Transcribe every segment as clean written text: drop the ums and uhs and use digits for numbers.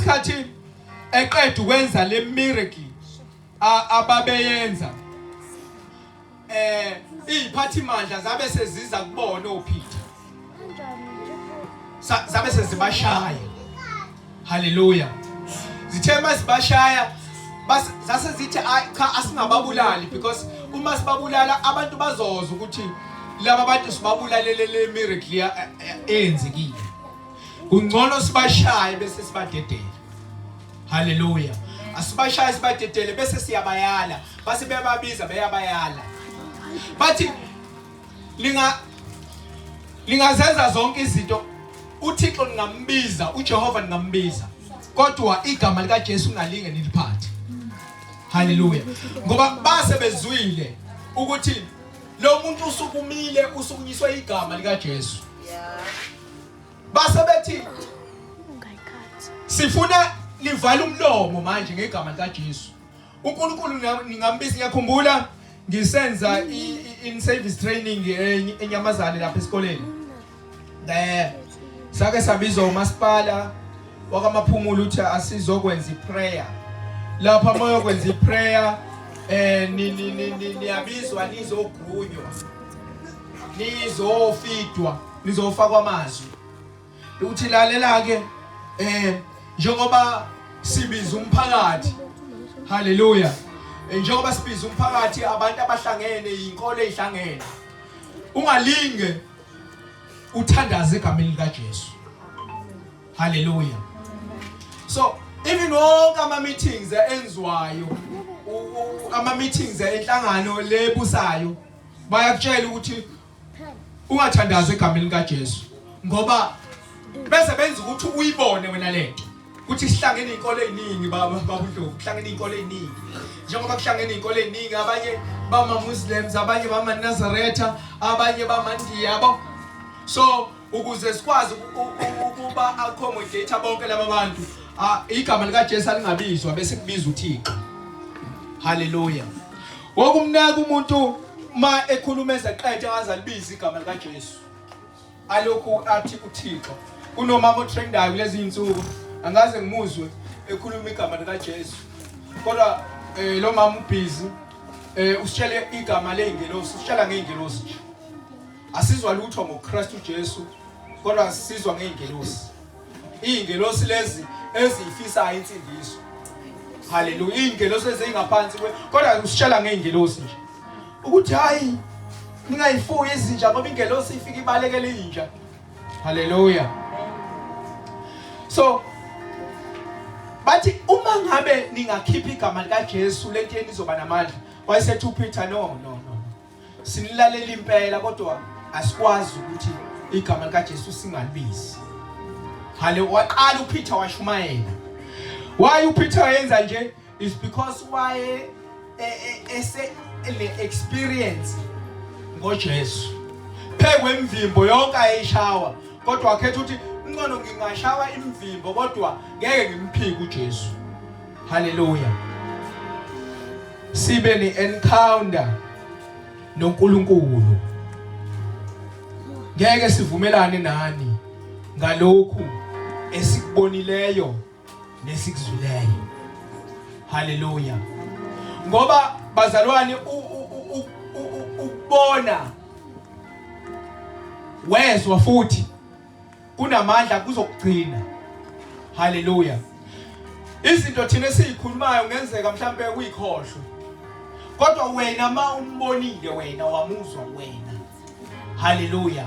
Ngesikhathi eqeda ukwenza le miracle ababeyenza, iziphathimandla zabe seziza kubona oPeter, zabe sezibashaya. Haleluya. Zithe mazibashaya, zase zithi, "Cha, asingababulali, because uma sibabulala abantu bazozwa ukuthi laba bantu sibabulalele le miracle eyenzekile. Kungcono sibashaye bese sibadedela." Haleluya. Asibashaye sibadedele bese siyabayala. Base beyababiza, beyabayala, bathi, Lingazenza zonke izinto, uThixo ningambiza, uJehova ningambiza, kodwa igama likaJesu ngalinge niliphathe." Haleluya. Ngoba base bezwile ukuthi lo muntu usukumile, usukunyiswe igama likaJesu. Base bethi, "Sifuna livala umlomo manje ngegama likaJesu. UNkulunkulu ningambiza." Ngiyakhumbula ngisenza in service training enyamazane lapha esikoleni. Sake sabizwa umasipala wakamaphumulo uthi asizokwenza iprayer lapha. Moyokwenza iprayer, niyabizwa, nizogunywa, nizofidwa, nizofakwa amazwi ukuthi, "Lalela ke, njengoba sibiza umphakathi, haleluya, njengoba sibiza umphakathi, abantu abahlangene, inkolo ezihlangene, ungalinge uthandaze egameni lika Jesu." Haleluya. So even wonke ama meetings enziwayo, ama meetings enhlangano lebusayo, bayakutshela ukuthi ungathandazi egameni lika Jesu, ngoba bese benza ukuthi uyibone wena lento kuthi sihlangene izinkolo eziningi, baba babudlovu, kuhlangene izinkolo eziningi. Njengoba kuhlangene izinkolo eziningi, abanye bama Muslims, abanye bama Nazaretha, abanye bama Ndiya, yabo. So ukuze sikwazi ukuba accommodate bonke laba bantu, igama lika Jesu alingabizwa, bese kubiza uThixo. Haleluya. Wokumnaka umuntu ma ekhuluma ezeqede angaze alibize igama lika Jesu, alokhu athi uThixo. Kunomama otrendayo kulezi insuku, angaze ngimuzwe ekhuluma igama lika Jesu, kodwa lo mama ubusy usitshele igama leingelosi, usitshela ngeingelosi nje. Asizwa lutho ngoKristu Jesu, kodwa sisizwa ngeingelosi, izingelosi lezi eziyifisayo insindiso. Haleluya. Izingelosi ezingaphansi kwe, kodwa usitshela ngeingelosi nje ukuthi hayi, ningayifuyi izinja, ngoba ingelosi ifika ibalekele inja. Haleluya. So bathi, "Uma ngabe ningakhipha igama lika Jesu, lento yeni izoba namandla." Wayesethi uPeter, "No, no, no, sinilalela impela, kodwa asikwazi ukuthi igama lika Jesu singalibizi." Hale, waqala uPeter washumayela. Why uPeter yenza nje is because waye ese le experience ngoJesu phekwemvimbo yonke ayishawa, kodwa wakhetha ukuthi ngcono ngingashawa imvimbo, kodwa ngeke ngimphike uJesu. Haleluya. Sibe ne encounter noNkulunkulu, ngeke sivumelane nani ngalokhu esikubonileyo nesikuzwileyo. Haleluya. Ngoba bazalwane, ukubona, wezwa futhi kunamandla, kuzokugcina. Haleluya. Izinto thina esizikhulumayo ngenzeka mhlambe uyikhohlwe, kodwa wena ma umbonile, wena wamuzwa wena. Haleluya.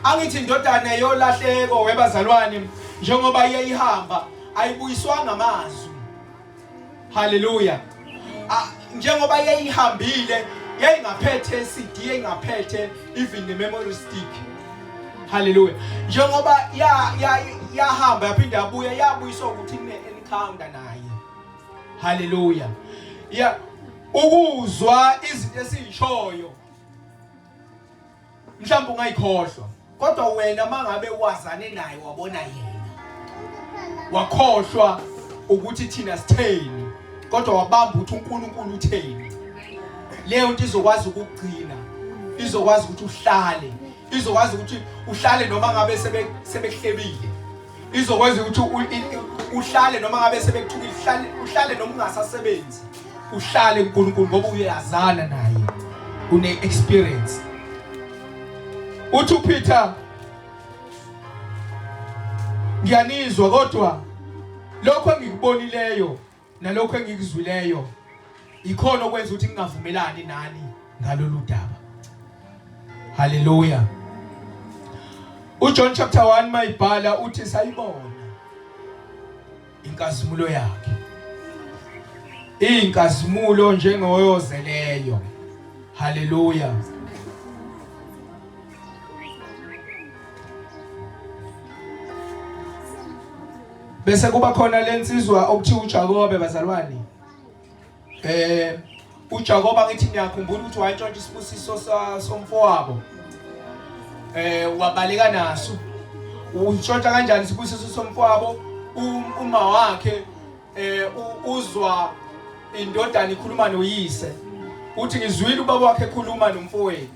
Angithi indodana yolahleko, webazalwane, njengoba iyayihamba, ayibuyiswanga amazwi. Haleluya. Njengoba yayihambile, yayingaphethe CD, yayingaphethe even the memory stick. Haleluya. Njengoba ya ya yahamba yaphinda yabuya, yabuyiswa ukuthi ine encounter naye. Haleluya. Ya, ukuzwa izinto esizishoyo mhlawumbe ungayikhohlwa, kodwa wena mangabe wazane naye, wabona yena, wakhohlwa ukuthi thina sitheni, kodwa wabamba ukuthi uNkulunkulu utheni, leyo nto izokwazi ukugcina, izokwazi ukuthi uhlale, izokwazi ukuthi uhlale noma ngabe sebekuhlebile. Izokwenza ukuthi uhlale noma ngabe sebekuthukile uhlale uhlale noma ungasasebenzi. Uhlale kuNkulunkulu ngoba uyazana naye. Une experience. Uthi uPeter ngiyanizwa kodwa lokho engikubonileyo nalokho engikuzwileyo ikhona okwenza ukuthi ngingavumelani nani ngalolu daba. Haleluya. UJohn chapter 1 mayibhala uthi sayibona inkazimulo yakhe. Inkazimulo njengoyozeleyo. Haleluya. Bese kuba khona lensizwa okuthiwa uJakobe bazalwane. Eh uJakoba ngithi niyakhumbula ukuthi wayentshontsha isibusiso somfowabo. Eh wabaleka naso. Untshontsha kanjani isibusiso somfowabo? Um, uma wakhe eh uzwa indodana ikhuluma noyise. Uthi ngizwile ubaba wakhe ekhuluma nomfowenu.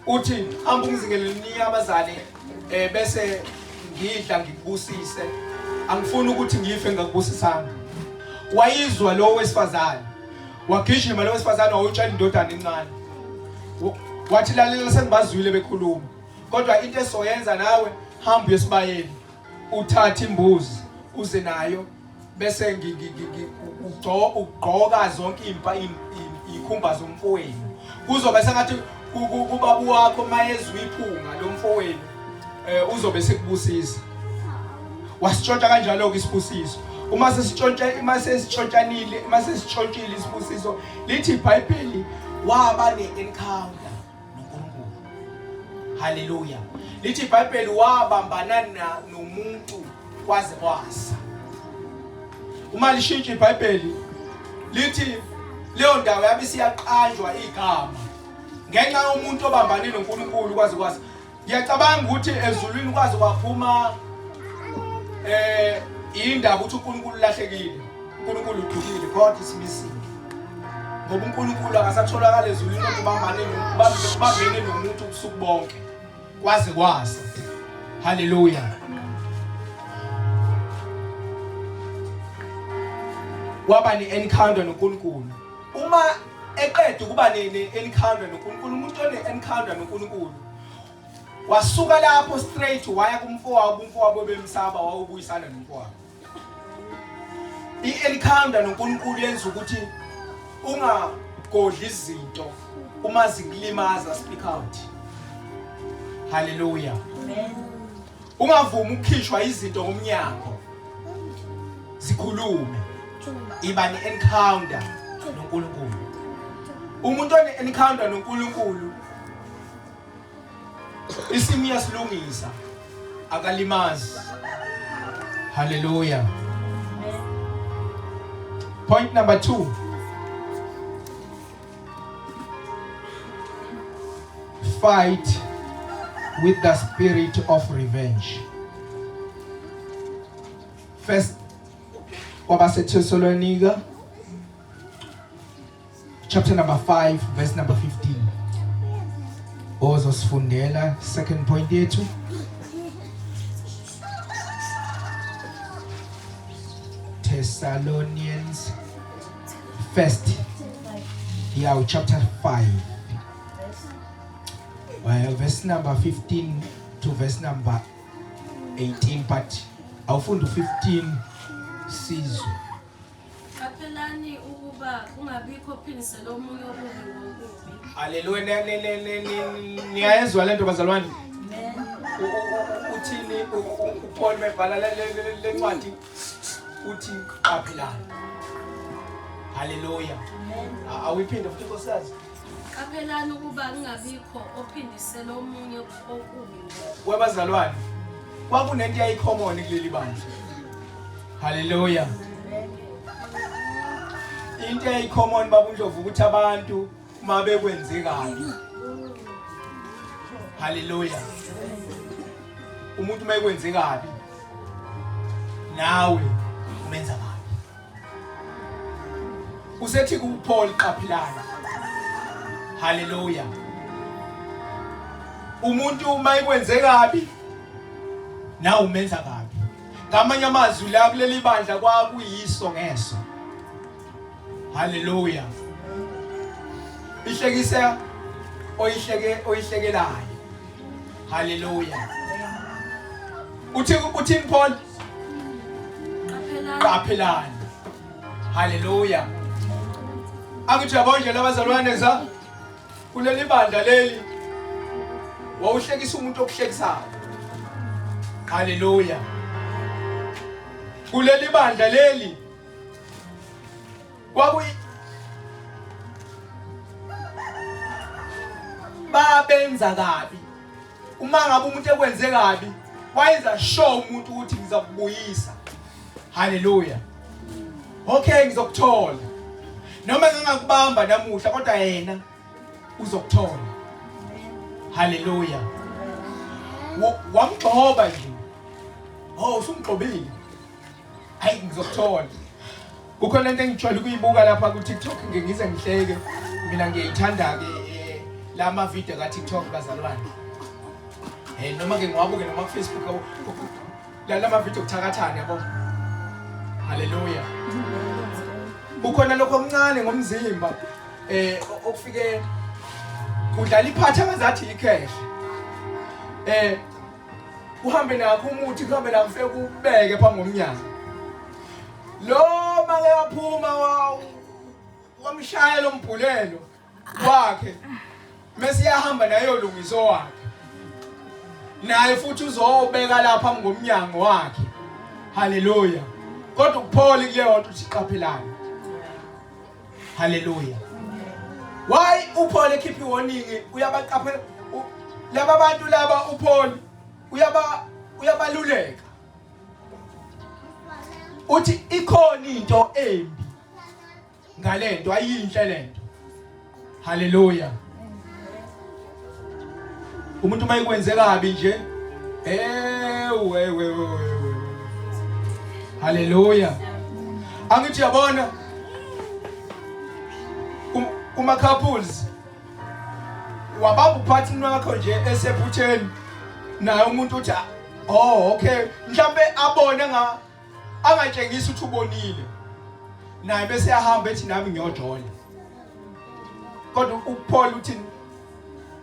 Uthi hamba ungizingele abazali eh bese ngidla ngikubusise. Angifuni ukuthi ngife ngakubusisanga. Wayizwa lo wesifazane. Wagijima lo wesifazane wayotshela indodana encane. Wathi lalela sengibazwile bekhuluma. Kodwa into esoyenza nawe hamba uyesibayeni. Uthathe imbuzi uze nayo bese ugqoka zonke impa ikhumba zomfowenu kuzobe sengathi kubaba wakho mayezwa iphunga lomfowenu eh uzobe sekubusisa wasitshontsha kanjalo ke isibusiso uma sesitshontsha uma sesitshontshanile uma sesitshontshile isibusiso lithi iBhayibheli waba ne-encounter noNkulunkulu. Haleluya. Lithi iBhayibheli wabambana nomuntu kwaze kwasa. Uma lishintsha iBhayibheli lithi leyo ndawo yabe isiyaqanjwa igama ngenxa yomuntu obambane noNkulunkulu kwaze kwasa. Ngiyacabanga ukuthi ezulwini kwaze kwaphuma eh indaba ukuthi uNkulunkulu ulahlekile. uNkulunkulu udukile, God is missing. Ngoba uNkulunkulu akasatholakala ezulwini kodwa ubambane ubambene nomuntu ubusuku bonke. Kwaze kwasa. Hallelujah. Waba ne-encounter noNkulunkulu. Uma eqeda ukuba ne-encounter noNkulunkulu, umuntu one-encounter noNkulunkulu wasuka lapho straight waya kumfowabo, umfowabo bemsaba wawubuyisana nomfowabo. I-encounter noNkulunkulu yenza ukuthi ungagodli izinto uma zikulimaza, speak out. Hallelujah. Amen. Ungavumi ukukhishwa izinto ngomnyango. Sikhulume. Iba ne-encounter noNkulunkulu. Umuntu one-encounter noNkulunkulu isimo iyasilungisa akalimazi. Hallelujah. Point number 2. Fight with the spirit of revenge. First kwabaseThesalonika chapter number 5 verse number 15. Ozosifundela second point yethu. Thessalonians first yeah chapter 5 well verse number 15 to verse number 18 but awufunda u15 sizwe. Qaphelani ukuba kungabikho phindisela omunye okubi ngokubi. Haleluya niyayezwa lento bazalwane. Uthini uPaul mebhala lencwadi uthi qaphelani. Haleluya. Awuyiphinde futhi nkosikazi. Qaphelani ukuba kungabikho ophindisela omunye okubi. Webazalwane, kwakunento eyayicommon kuleli bandla. Haleluya. Into eyayicommon baba uNdlovu ukuthi abantu uma bekwenze kabi. Haleluya. Umuntu uma ekwenze kabi nawe umenza kabi. Usethi kuPaul qaphelani. Haleluya. Umuntu uma ekwenze kabi nawe umenza kabi. Ngamanye amazwi la kuleli bandla kwakuyiso ngeso. Haleluya. Ihlekisa oyihleke oyihlekelayo. Haleluya. Uthi uthini Paul? Qaphelani. Qaphelani. Haleluya. Angithi yabo nje labazalwane za kuleli bandla leli wawuhlekisa umuntu okuhlekisayo. Haleluya. Kuleli bandla leli kwakuyi babenza kabi uma ngabe umuntu ekwenze kabi wayenza sure umuntu ukuthi ngizakubuyisa haleluya okay ngizokuthola noma ngingakubamba namuhla kodwa yena uzokuthola haleluya wamgxoba nje oh usumgxobile hayi ngizokuthola kukhona into engijwayele ukuyibuka lapha ku-tiktok ngike ngize ngihleke mina ngiyayithanda-ke eh, la mavidiyo ka-tiktok bazalwane um noma ke ngiwabuke noma ku-facebook la mavidiyo kuthakathane yabo haleluya kukhona lokho okuncane ngomzimba eh okufike kudlala iphatha ngazathi ikhehle eh uhambe nakho umuthi kuhambe nakho ufike kubeke phambi komnyango lo make waphuma wamshaya lo mbhulelo wakhe mese iyahamba naye yolungisa owakhe naye futhi uzobeka lapha phambi komnyango wakhe haleluya kodwa ukupholi kuleyo nto uthi qaphelani Hallelujah. Why uPaul ekhipha iwarning uyabaqaphela laba bantu laba uPaul uyaba uyabaluleka. Uthi ikhona into embi ngalento ayinhle lento. Hallelujah. Umuntu uma ekwenze kabi nje ewe we we. Hallelujah. Angithi yabona kuma couples wabamba upartner wakho nje esephutheni naye umuntu uthi oh okay mhlambe abone nga angatshengisi ukuthi ubonile naye bese yahamba ethi nami ngiyojola kodwa uPaul uthi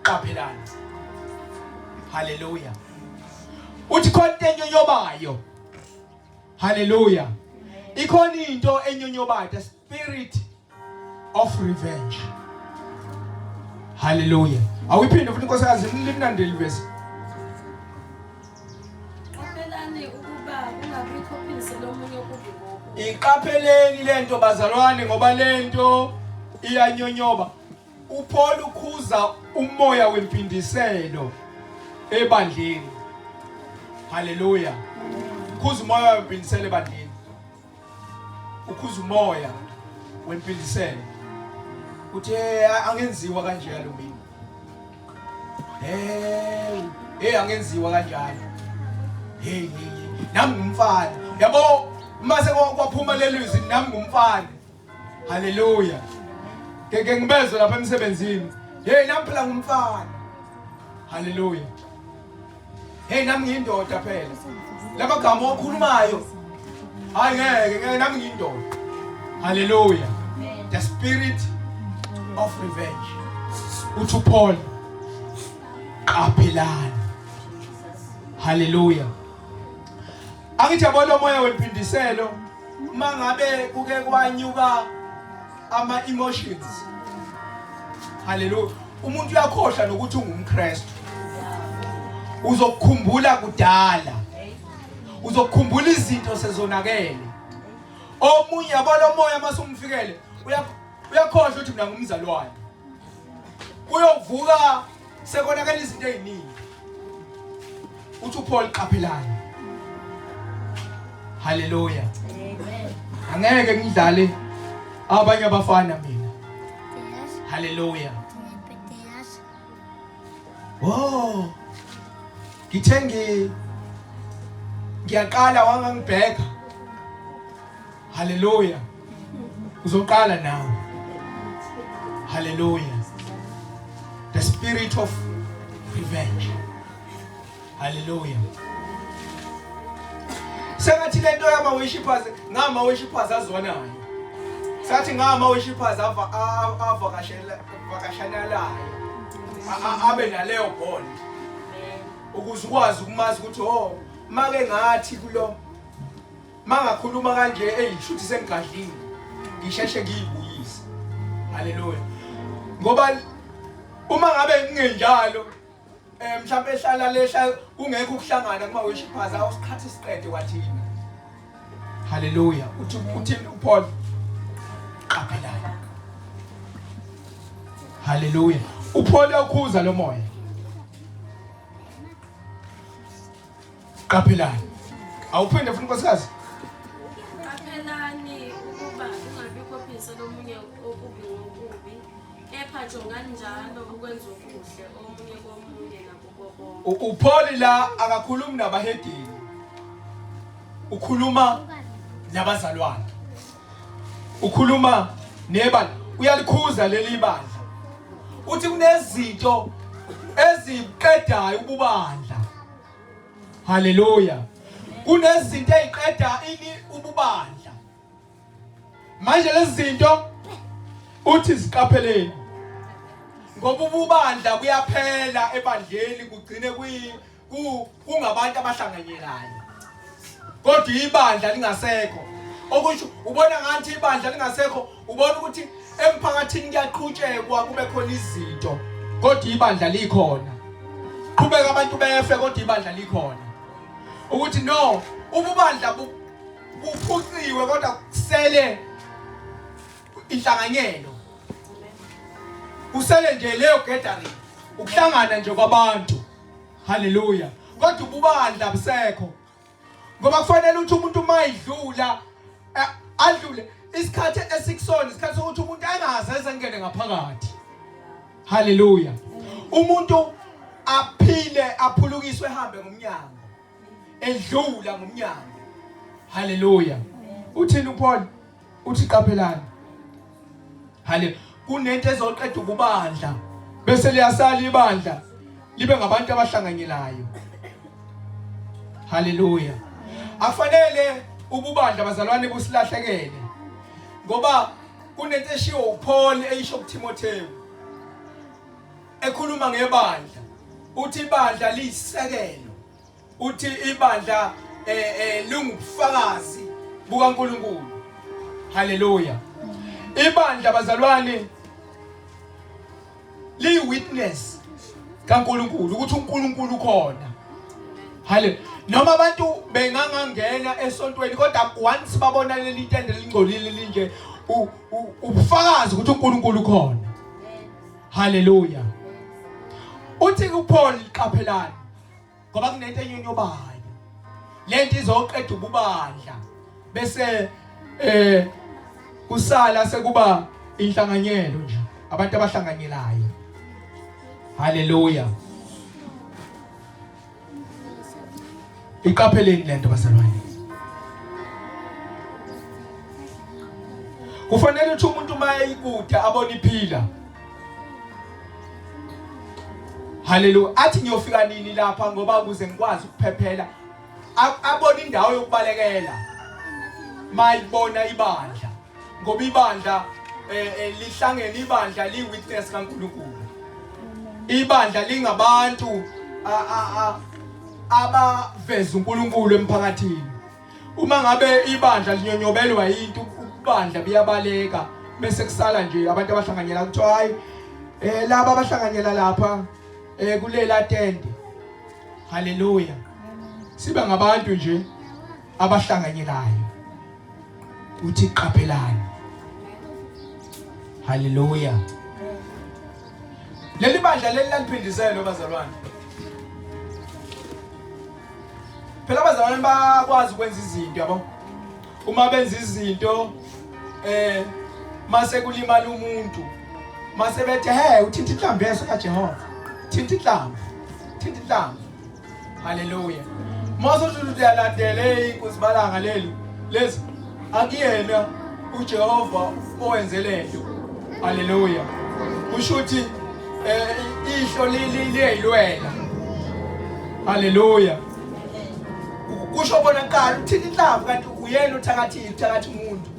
qaphelani haleluya uthi khona into enyonyobayo haleluya ikhona into enyonyobayo the spirit of revenge haleluya awuyiphinde futhi inkosikazi limnandi leli Qaphelani ukuba kungabikho phindisela omunye okubi ngokubi. Iqapheleni lento bazalwane ngoba lento iyanyonyoba. UPaul ukhuza umoya wempindiselo ebandleni. Haleluya. Ukhuza umoya wempindiselo ebandleni. Ukhuza umoya wempindiselo. Uthe angenziwa kanjalo mina. Hey, hey angenziwa kanjalo. Hey, hey, nami ngumfana. Yabo uma sekwaphuma lelizwi nami ngumfana. Haleluya. Ngeke ngibezwe lapha emsebenzini. Hey nami phela ngumfana. Haleluya. Hey nami ngiyindoda phela. Lamagama okhulumayo. Hayi ngeke ngeke nami ngiyindoda. Haleluya. The spirit of revenge. Uthi uPaul qaphelani. Haleluya. Angithi yabona umoya wempindiselo mangabe kuke kwanyuka ama emotions. Haleluya. Umuntu uyakhohlwa nokuthi ungumKristu. Uzokukhumbula kudala. Uzokukhumbula izinto sezonakele. Omunye yabona umoya masumfikele uyakhohlwa ukuthi mina ngumzalwane. Uyovuka sekonakela izinto eziningi. Uthi uPaul qaphelani. Haleluya. Amen. Angeke ngidlale abanye abafana mina. Haleluya. Oh. Ngithe ngi ngiyaqala wangangibheka. Haleluya. Uzoqala nawe. Haleluya. The spirit of revenge. Haleluya. Sengathi lento yama worshippers ngama worshippers azwanayo. Sathi ngama worshippers ava avakashela vakashanalayo. Abe naleyo bond. Ukuze ukwazi ukumazi ukuthi oh make ngathi kulo mangakhuluma kanje ey shuthi sengigadlile ngisheshe ngiyibuyise haleluya ngoba uma ngabe ngingenjalo eh mhlawumbe ehlala lehla kungekho ukuhlangana kuma worshippers awusiqhathe siqede kwathina haleluya uthi uthi uPaul qaphelani haleluya uPaul uyawukhuza lo moya Qaphelani. Awuphinde futhi nkosikazi. Qaphelani ukuba kungabikho phindise lomunye okubi ngokubi, kepha jongani njalo ukwenza okuhle omunye komunye nakubo bonke. UPaul la akakhulumi nabahedeni. Ukhuluma nabazalwane. Ukhuluma nebandla. Uyalikhuza leli bandla. Uthi kunezinto eziqedayo ububandla. Haleluya. Kunezinto eziqeda ini ububandla. Manje lezi zinto uthi ziqapheleni. Ngoba ububandla buyaphela ebandleni kugcine kuyi kungabantu abahlanganyelayo. Kodwa ibandla lingasekho. Okusho ubona ngathi ibandla lingasekho ubona ukuthi emphakathini kuyaqhutshekwa kube khona izinto kodwa ibandla likhona. Qhubeka abantu befe kodwa ibandla likhona. Ukuthi no ububandla buphuciwe kodwa kusele inhlanganyelo. Kusele nje leyo gathering ukuhlangana nje kwabantu. Haleluya. Kodwa ububandla busekho. Ngoba kufanele ukuthi umuntu uma idlula eh, adlule isikhathi esikusona isikhathi sokuthi umuntu angaze ezengene ngaphakathi. Haleluya. Umuntu aphile aphulukiswe ehambe ngomnyango. Edlula ngomnyango. Haleluya. Uthini uPaul? Uthi qaphelani. Hale kunento ezoqeda ukubandla bese liyasala ibandla libe ngabantu abahlanganyelayo. Haleluya. Afanele ububandla bazalwane busilahlekele. Ngoba kunento eshiwo uPaul eyisho kuTimothewu ekhuluma ngebandla. Uthi ibandla liyisekelo uthi ibandla eh, eh lingubufakazi bukaNkuluNkulu. Haleluya. Ibandla bazalwane liyi witness kaNkuluNkulu ukuthi uNkulunkulu ukhona. Hale noma abantu bengangangena esontweni kodwa once babona leli tende lingcolile linje ubufakazi ukuthi uNkulunkulu ukhona. Haleluya. Uthi kuPaul qaphelani ngoba kunento enyonyobayo lento izoqeda ububandla bese eh kusala sekuba inhlanganyelo nje abantu abahlanganyelayo haleluya iqapheleni lento bazalwane kufanele ukuthi umuntu uma eyikude abone iphila Haleluya. Athi ngiyofika nini lapha ngoba ukuze ngikwazi ukuphephela abone indawo yokubalekela. Mayibona ibandla ngoba ibandla eh, eh, lihlangene ibandla li witness kaNkuluNkulu. Ibandla lingabantu abaveza uNkulunkulu emphakathini. Uma ngabe ibandla linyonyobelwa into ubandla buyabaleka bese kusala nje abantu abahlanganyela kuthiwa hayi eh laba abahlanganyela lapha eh kulela tende haleluya sibe ngabantu nje abahlanganyelayo uthi qaphelani haleluya leli bandla leli laliphindiselwe bazalwane Phela abazalwane bayakwazi ukwenza izinto yabo. Uma benza izinto eh mase kulimala umuntu mase bethe he uthinta inhlamvu yeso kaJehova. Thinta inhlamvu. Thinta inhlamvu. Haleluya. Mase uthi uyalandela inkuzibalanga leli lezi akuyena uJehova owenze lento. Haleluya. Kusho ukuthi eh ihlo liyayilwela. Haleluya. Kusho bona kuqala uthinta inhlamvu kanti uyena uthakathile uthakatha umuntu.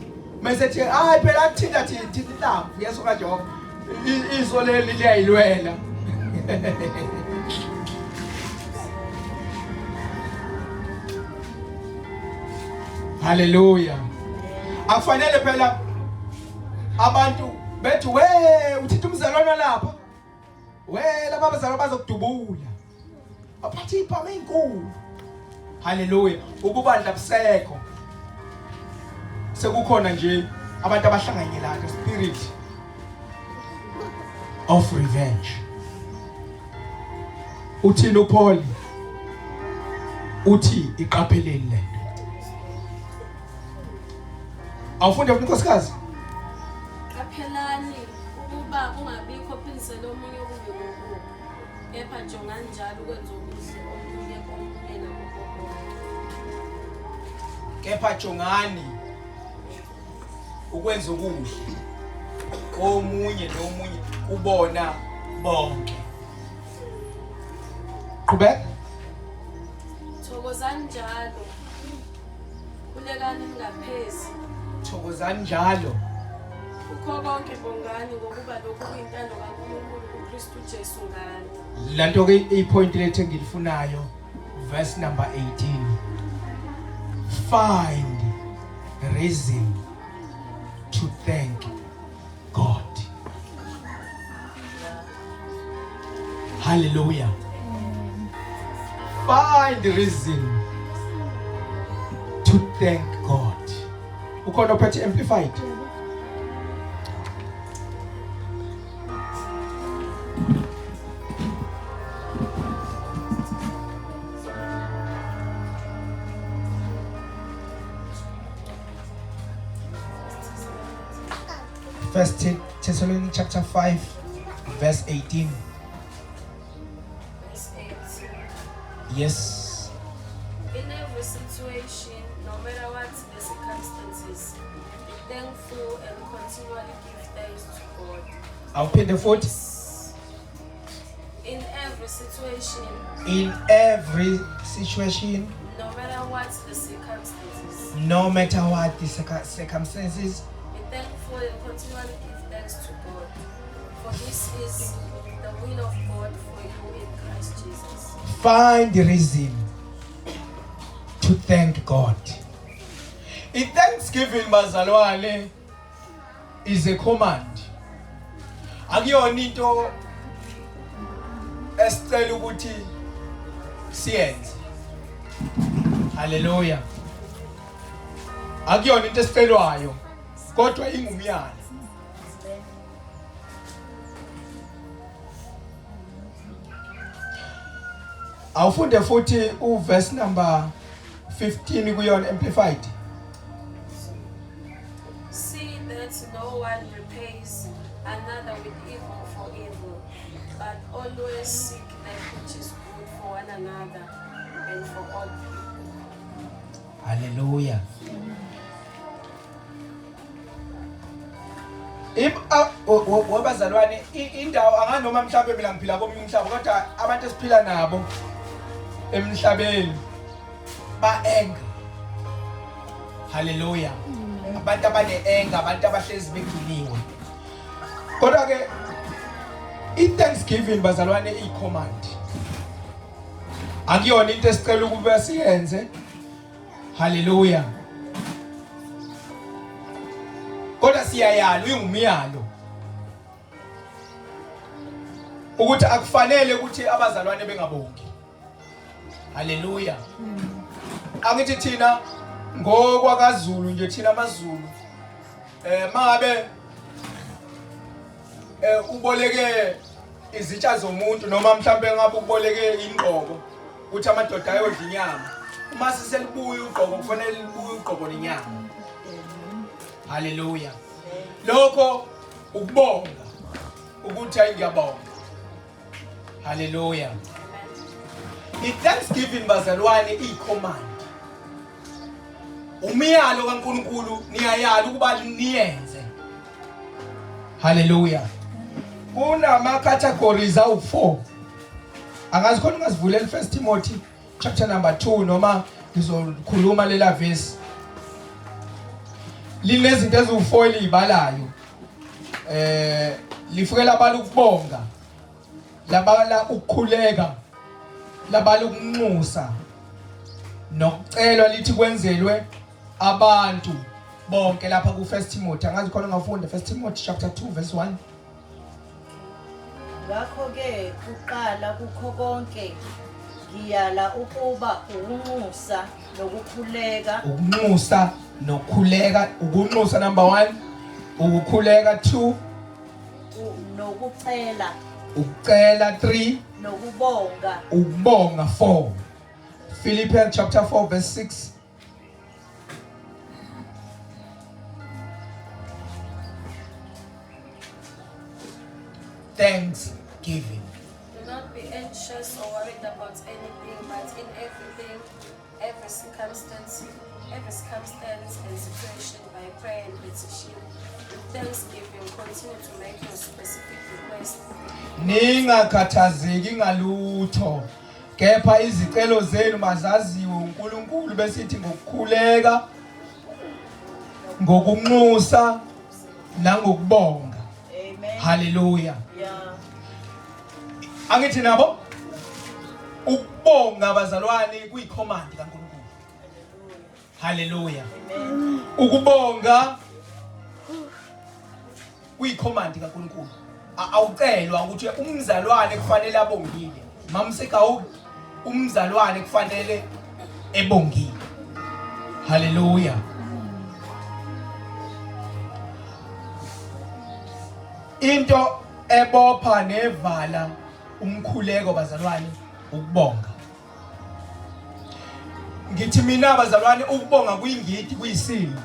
Mase ethi hayi phela akuthinta thina thinta inhlamvu yeso kaJehova. Iso leli liyayilwela. Haleluya. Akufanele phela abantu bethi we uthinta umzalwana lapha. We laba bazalwa bazokudubula. Baphathe ibhamu ezinkulu. Haleluya. Ukubandla busekho. Sekukhona nje abantu abahlanganyelayo spirit of revenge. Uthini uPaul? Uthi iqapheleni lento. Awufunde futhi nkosikazi. Qaphelani ukuba kungabikho phindisela omunye okubi ngokubi, kepha jongani njalo ukwenza okuhle omunye komunye nakubo bonke. Kepha jongani ukwenza okuhle komunye nomunye kubona bonke. Qhubeka. Thokozani njalo. Khulekani ningaphezi. Thokozani njalo. Kukho konke bongani ngokuba lokhu kuyintando kaNkulunkulu kuKristu Jesu ngani. Lanto ke ipoint lethu engilifunayo verse number 18. Find reason to thank God. Hallelujah. Find reason to thank God. Ukhona ophethe amplified. First Thessalonians chapter 5 verse 18. Verse 18. Yes. In every situation, no matter what the circumstances, be thankful and continually give thanks to God. Awuphinde futhi. In every situation, In every situation, no matter what the circumstances, no matter what the circumstances, be thankful and continually give thanks to God. For this is the will of God for you in Christ Jesus. Find the reason to thank God. In thanksgiving bazalwane is a command. Akuyona into esicela ukuthi siyenze. Hallelujah. Akuyona into esicelwayo kodwa ingumyalo. Awufunde futhi uverse number 15 kuyona amplified. See that no one repays another with evil for evil, but always seek that which is good for one another and for all people. Hallelujah. Wabazalwane indawo anganoma mhlawumbe mina ngiphila komunye umhlaba kodwa abantu esiphila nabo emhlabeni ba-anger. Hallelujah. Abantu abane-anger, abantu abahlezi begciniwe. Kodwa ke i-thanksgiving bazalwane iyi-command. Akuyona into esicela ukuba siyenze. Hallelujah. Kodwa siyayala uyingumyalo. Ukuthi akufanele ukuthi abazalwane bengabongi. Haleluya. Angithi thina ngokwakaZulu nje thina amaZulu eh mangabe eh uboleke izitsha zomuntu noma mhlambe ngabe uboleke ingqoko ukuthi amadoda ayodla inyama uma seselibuya ugqoko kufanele libuye ugqoko nenyama. Haleluya. Lokho ukubonga ukuthi hayi ngiyabonga. Hallelujah. I-thanksgiving bazalwane iyicommand. Umyalo kaNkuluNkulu niyayala ukuba niyenze. Hallelujah. Kunama categories awu4. Angazi khona ungazivulela First Timothy chapter number 2 noma Ngizokhuluma lela verse. Linezinto eziwu4 elizibalayo. Lifike labala ukubonga. Labala ukukhuleka. Labala ukunxusa. Nokucelwa lithi kwenzelwe abantu bonke lapha ku 1 Timothy. Angazi khona ngafunda 1 Timothy chapter 2 verse 1. Ngakho-ke kuqala kukho konke ngiyala ukuba ukunxusa nokukhuleka. Ukunxusa nokukhuleka, ukunxusa number 1, ukukhuleka 2, nokucela, ukucela 3, nokubonga, ukubonga 4. Philippians chapter 4 verse 6. Thanksgiving. Do not be anxious or worried about anything, but in everything, every circumstance, every circumstance and situation, by prayer and petition, with thanksgiving, continue to make your specific request. Ningakhathazeki ngalutho, kepha izicelo zenu mazaziwe uNkulunkulu, besithi ngokukhuleka, ngokunxusa nangokubonga. Amen. Hallelujah. Yeah. Angithi nabo ukubonga bazalwane kuyicommand kaNkulunkulu. Hallelujah. Amen. Ukubonga kuyicommand kaNkulunkulu. Awucelwa ukuthi umzalwane kufanele abongile. Mamsekawu umzalwane kufanele ebongile. Hallelujah. Into ebopha nevala umkhuleko bazalwane ukubonga. Ngithi mina bazalwane ukubonga kuyingidi kuyisimo.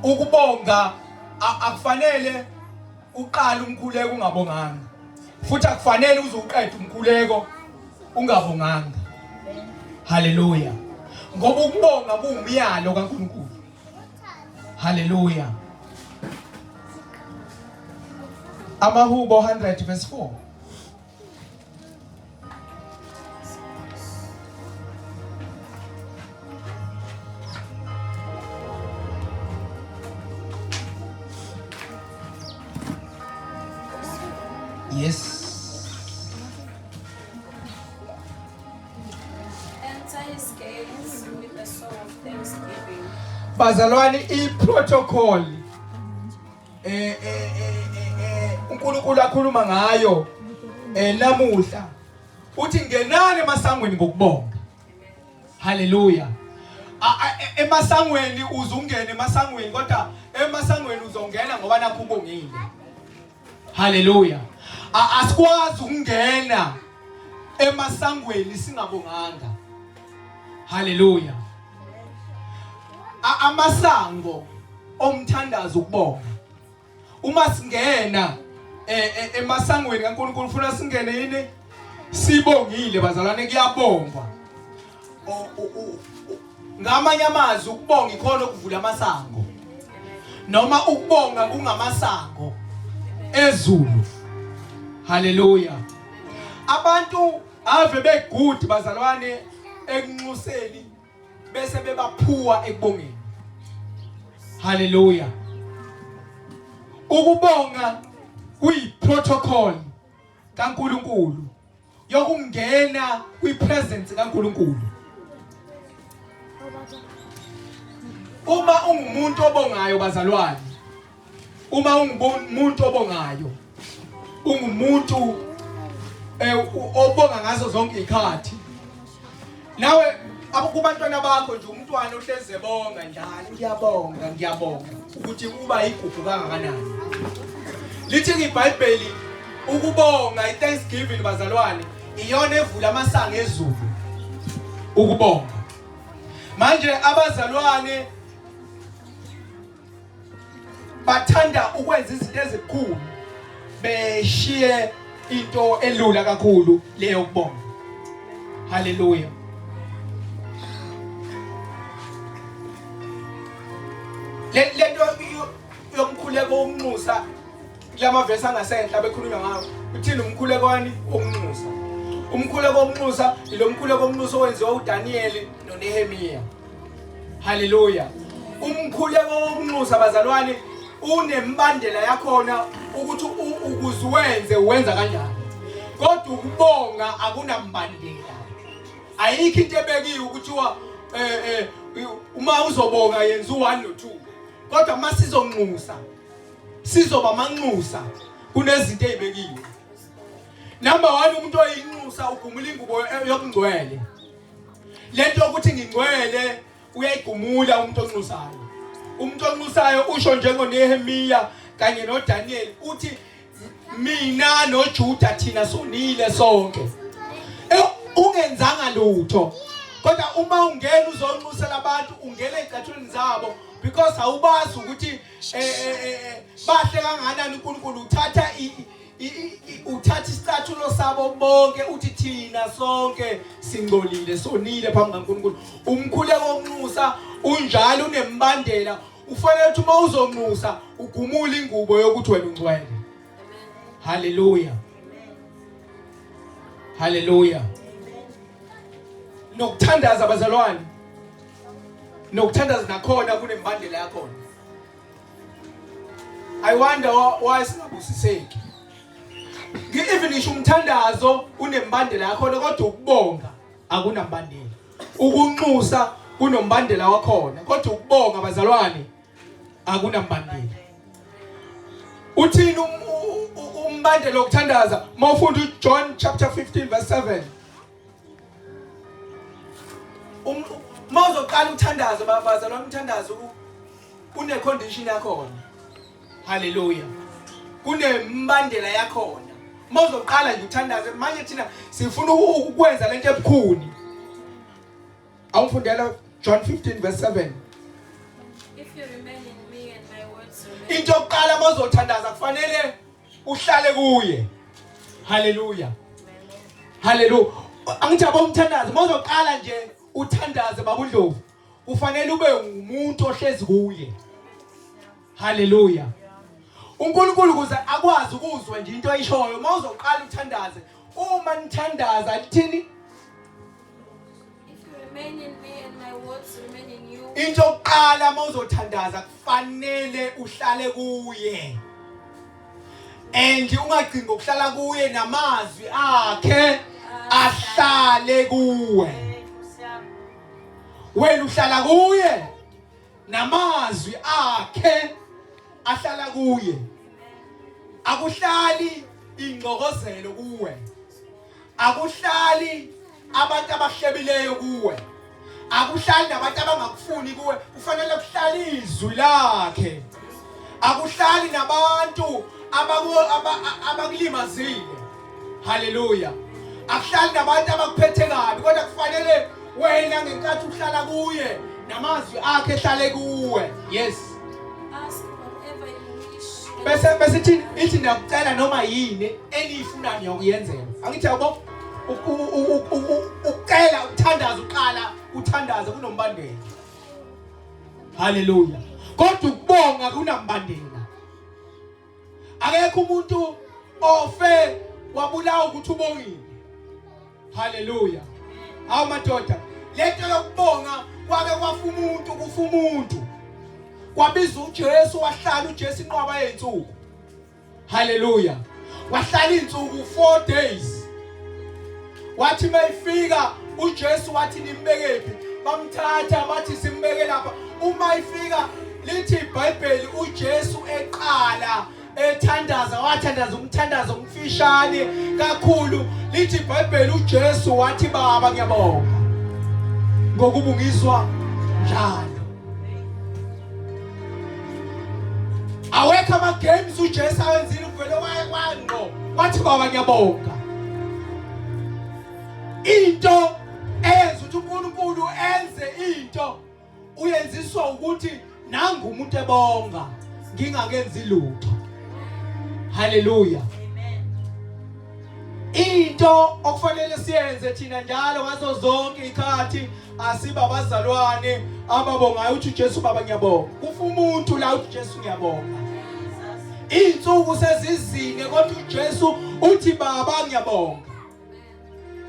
Ukubonga akufanele uqale umkhuleko ungabonganga. Futhi akufanele uze uqede umkhuleko ungabonganga. Hallelujah. Ngoba ukubonga kuwumyalo kaNkulunkulu. Hallelujah. Amahubo 100 verse 4. Yes. Enter his gates with a song of thanksgiving. Bazalwane i-protocol uNkulunkulu akhuluma ngayo namuhla uthi ngenani emasangweni ngokubonga. Haleluya. Emasangweni uzungena emasangweni, kodwa emasangweni uzongena ngoba nakho ubongile. Haleluya. Asikwazi ukungena emasangweni singabonganga. Haleluya. Amasango omthandazo ukubonga. Uma singena emasangweni kaNkulunkulu ufuna singene yini? Sibongile bazalwane, kuyabongwa. Ngamanye amazwi ukubonga ikhona ukuvula amasango. Noma ukubonga kungamasango ezulu. Haleluya. Abantu ave begood bazalwane ekunxuseni bese bebaphuwa ekubongeni. Haleluya. Ukubonga kuyi protocol kaNkulunkulu yokungena kwi presence kaNkulunkulu. Uma ungumuntu obongayo bazalwane, uma ungumuntu obongayo, ungumuntu obonga ngazo zonke izikhathi. Nawe abukubantwana bakho nje umntwana ohleze ebonga njalo, ngiyabonga, ngiyabonga ukuthi uba igugu kangakanani. Lithi iBhayibheli ukubonga i-Thanksgiving bazalwane iyona evula amasango ezulu. Ukubonga. Manje abazalwane bathanda ukwenza izinto ezikhulu beshiye into elula kakhulu leyo kubonga. Haleluya. Lento yomkhuleko womnxusa kulamavesi angasenhla bekhulunywa ngawo, uthini umkhuleko wani womnxusa? Umkhuleko wokunxusa ilo mkhuleko wokunxusa owenziwa uDaniel noNehemiya. Haleluya. Umkhuleko wokunxusa bazalwane unembandela yakhona ukuthi ukuze wenze wenza kanjani. Kodwa ukubonga akunambandela. Ayikho into ebekiwe ukuthiwa eh eh uma uzobonga yenza u1 no2. Kodwa uma sizonxusa sizoba amanxusa kunezinto ezibekiwe. Number 1 umuntu oyinxusa ugumula ingubo yokungcwele. Lento yokuthi ngingcwele uyayigumula umuntu onxusayo. Umuntu onxusayo usho njengoNehemiya kanye noDaniel uthi mina noJuda thina sonile sonke. Eh, ungenzanga lutho. Kodwa uma ungena uzonxusela abantu ungena ezicathulweni zabo because awubazi ukuthi eh, eh, bahle kangakanani uNkulunkulu uthatha uthatha isicathulo sabo bonke uthi thina sonke singcolile sonile phambi kaNkulunkulu umkhuleko wokunxusa unjalo unembandela ufanele ukuthi uma uzonxusa ugumule ingubo yokuthi wena ungcwele haleluya haleluya nokuthandaza bazalwane nokuthandaza nakhona kunembandela yakhona I wonder why singabusiseki. Even ngisho umthandazo unembandela yakhona kodwa ukubonga akunambandela. Ukunxusa kunombandela wakhona kodwa ukubonga bazalwane akunambandela. Uthini um, umbandela wokuthandaza mawufunda uJohn chapter 15 verse 7 Um, uma uzoqala ukuthandaza bazalwane umthandazo une condition yakhona. Haleluya. Kunembandela yakhona. Uma uzoqala nje uthandaze manje thina sifuna ukwenza lento ebukhuni. Awufundela John 15 verse 7. If you remain in me and my words remain Into yokuqala uma uzothandaza kufanele uhlale kuye. Haleluya. Haleluya. Angithi yabo umthandazo uma uzoqala nje uthandaze babundlovu ufanele ube umuntu ohlezi kuye. Haleluya. uNkulunkulu ukuze akwazi ukuzwa nje into ayishoyo uma uzoqala uthandaze uma nithandaza lithini Into yokuqala uma uzothandaza kufanele uhlale kuye. And ungagcini ngokuhlala kuye namazwi akhe ahlale kuwe. Wena uhlala kuye namazwi akhe ahlala kuye. Akuhlali ingxokozelo kuwe. Akuhlali abantu abahlebileyo kuwe. Akuhlali nabantu abangakufuni kuwe, kufanele kuhlale izwi lakhe. Akuhlali nabantu abakulimazile. Haleluya. Akuhlali nabantu abakuphethe kabi, kodwa kufanele wena ngenkathi uhlala kuye namazwi akhe ehlale kuwe. Yes. Ask whatever you wish. and Bese bese ithi ithi ndiyakucela noma yini eniyifunayo ngiyakuyenzela. Angithi yabo ukucela ukuthandaza uqala uthandaze kunombandela. Haleluya. Kodwa ukubonga kunambandela. Akekho umuntu ofe wabulawa ukuthi ubongile. Haleluya. Hawu madoda, lento yokubonga kwake kwafa umuntu kufa umuntu. Kwabiza uJesu wahlala uJesu inqwaba yezinsuku. Haleluya. Wahlala izinsuku 4 days. Wathi mayifika uJesu wathi nimbekephi? Bamthatha bathi simbeke lapha. Uma ifika lithi iBhayibheli uJesu eqala ethandaza wathandaza umthandazo omfishane kakhulu lithi iBhayibheli uJesu wathi baba ngiyabonga ngokuba ungizwa njalo awekho ama games uJesu awenzile uvele wangqo wathi baba ngiyabonga into eyenza ukuthi uNkulunkulu enze into uyenziswa ukuthi nangu umuntu ebonga ngingakenzi lutho haleluya into okufanele siyenze thina njalo ngazo zonke ikhathi asiba abazalwane ababongayo uthi uJesu baba ngiyabonga kufa umuntu la uthi Jesu ngiyabonga insuku sezizine kodwa uJesu uthi baba ngiyabonga.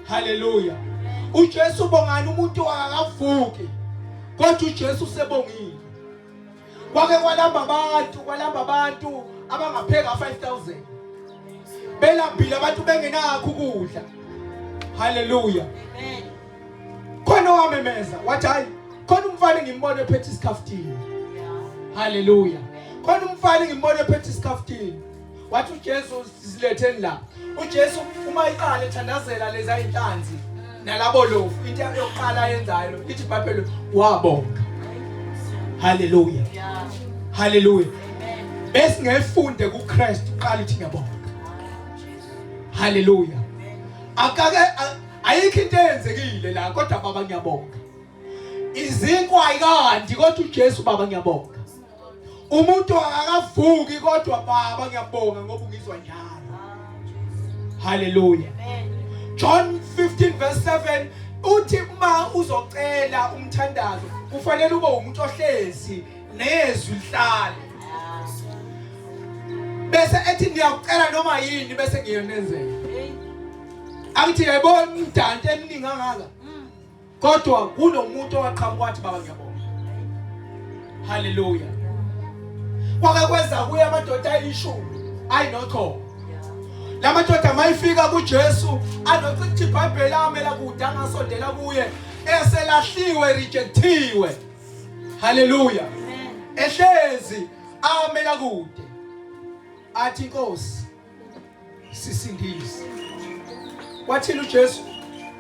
Haleluya. UJesu ubongani umuntu akavuki. Kodwa uJesu usebongile. Kwake kwalamba abantu, kwalamba abantu abangapheka 5000. Belambile abantu bengenakho ukudla. Haleluya. Amen. Khona owamemeza wathi hayi khona umfana ngimbone ephethe isikhaftini. Haleluya. Khona umfana ngimbone ephethe isikhaftini. Wathi uJesu siletheni la. uJesu uma iqala ethandazela lezi inhlanzi nalabo lofu into yokuqala ayenzayo lithi iBhayibheli wabonga. Haleluya. Haleluya. Besingefunde kuKristu qala ithi ngiyabonga. Haleluya. Akake ayikho into eyenzekile la kodwa baba ngiyabonga. Izinkwa ayikandi kodwa uJesu baba ngiyabonga. Umuntu akakavuki kodwa baba ngiyabonga ngoba ungizwa njalo. Haleluya. John 15 verse 7 uthi uma uzocela umthandazo kufanele ube umuntu ohlezi nezwi lihlale. Bese ethi ngiyakucela noma yini bese ngiyonenzela. Angithi yayibona imdanto eminingi kangaka. Kodwa kunomuntu owaqhamuka wathi baba ngiyabonga. Haleluya. Kwake kweza kuye amadoda ayishumi ayinochoko. La madoda mayifika kuJesu anokuthi iBhayibheli amela kude angasondela kuye eselahliwe rejectiwe. Haleluya. Ehlezi amela kude. Athi inkosi sisindise. Wathini uJesu?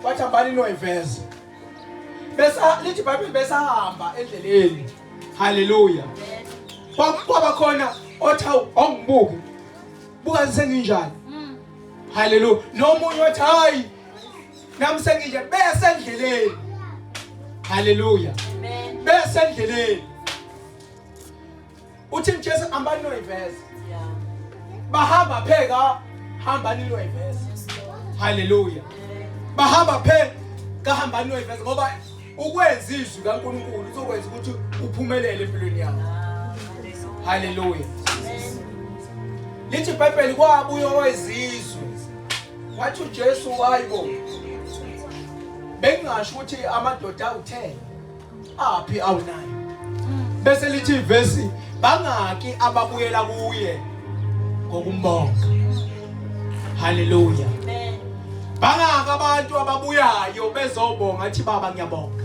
Wathi hambani noyiveza. Bese lithi iBhayibheli besahamba endleleni. Haleluya. Kwaba khona othi awungibuki. Buka senginjani. Haleluya. Nomunye wathi hayi nami senginje bese endleleni. Haleluya. Bese endleleni. Uthi Jesu hambani noyiveza. Bahamba pheka hambani noyiveza. Haleluya. Bahamba phe kahambani noyiveza ngoba ukwenza izwi kaNkuluNkulu uzokwenza ukuthi uphumelele empilweni yakho. Haleluya. Lithi iBhayibheli kwabuya owezizwe. Wathi uJesu hayibo. Bengingasho ukuthi amadoda awuthele. Aphi awunayo. Bese lithi ivesi bangaki ababuyela kuye ngokumbonga. Haleluya. Bangaki abantu ababuyayo bezobonga athi baba ngiyabonga.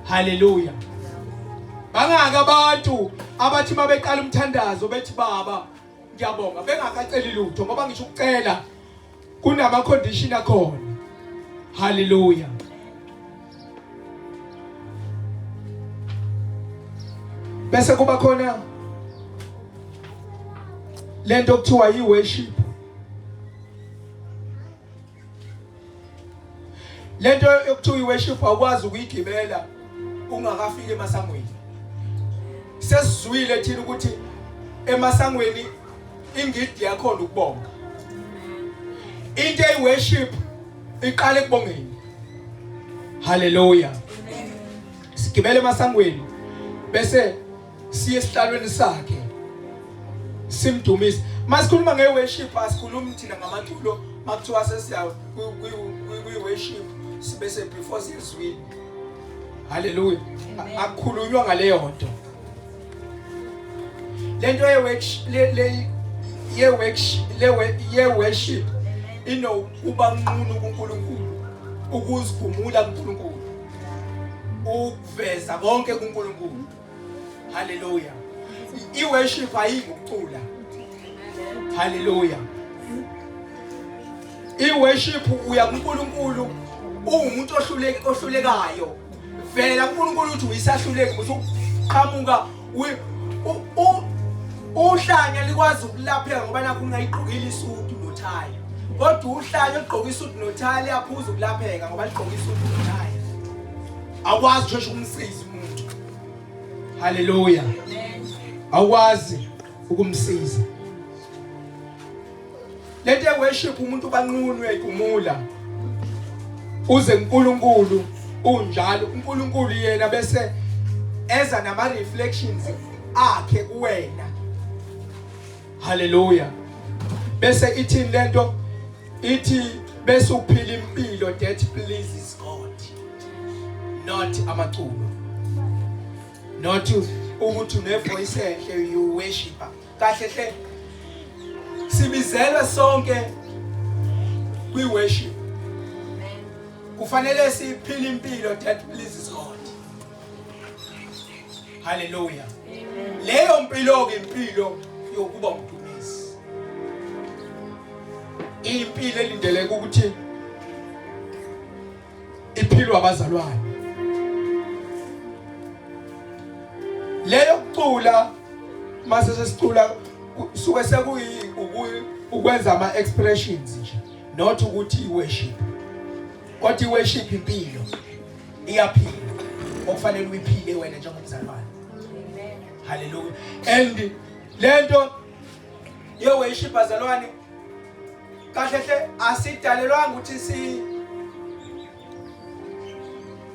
Haleluya. Bangaki abantu abathi mabeqala umthandazo bethi baba ngiyabonga bengakaceli lutho ngoba ngisho ukucela kunama condition akhona. Haleluya. Bese kuba khona lento okuthiwa yi worship. Lento yokuthiwa i-worship awukwazi ukuyigibela ungakafiki emasangweni. Sesizwile thina ukuthi emasangweni ingidi yakhona ukubonga. Into eyi-worship iqala ekubongeni. Haleluya. Sigibele emasangweni bese siye esihlalweni sakhe simdumise. Masikhuluma nge-worship asikhulumi thina ngamaculo makuthiwa sesiya kwi-worship sibese before siyezwini. Haleluya. Akukhulunywa ngaleyo nto. Lento ye le ye le ye worship inokuba nqunu kuNkulunkulu ukuzigumula kuNkulunkulu ukuveza konke kuNkulunkulu. Haleluya. I-worship ayikucula. Haleluya. I-worship uya kuNkulunkulu uwumuntu ohluleke ohlulekayo. Vela kuNkulunkulu uthi uyisahluleki usuqhamuka uhlanya likwazi ukulapheka ngoba nakho ungayigqokile isudu nothayi. Kodwa uhlanya olugqoka isudu nothayi liyaphuza ukulapheka ngoba ligqoka isudu nothayi. Awukwazi usheshe ukumsiza umuntu. Haleluya. Awukwazi ukumsiza. Lento worship umuntu banqunu uyayigumula. Uze uNkulunkulu unjalo uNkulunkulu yena bese eza nama reflections akhe kuwena. Haleluya. Bese ithini lento ithi Bese uphila impilo that pleases God. Not amaculo. Not ukuthi une voice enhle you worship. Kahle hle sibizelwe sonke kwi worship. Kufanele siphile impilo that pleases God. Hallelujah. Leyo mpilo ke impilo yokuba umdumisi. Impilo elindeleke ukuthi iphilwe abazalwane. Leyo kucula mase sesicula suke sekuyi ukwenza ama expressions nje not ukuthi worship. Kodwa iworship impilo iyaphila okufanele uyiphile wena njengomzalwane. Hallelujah. And lento ye worship bazalwane kahle hle asidalelwanga ukuthi si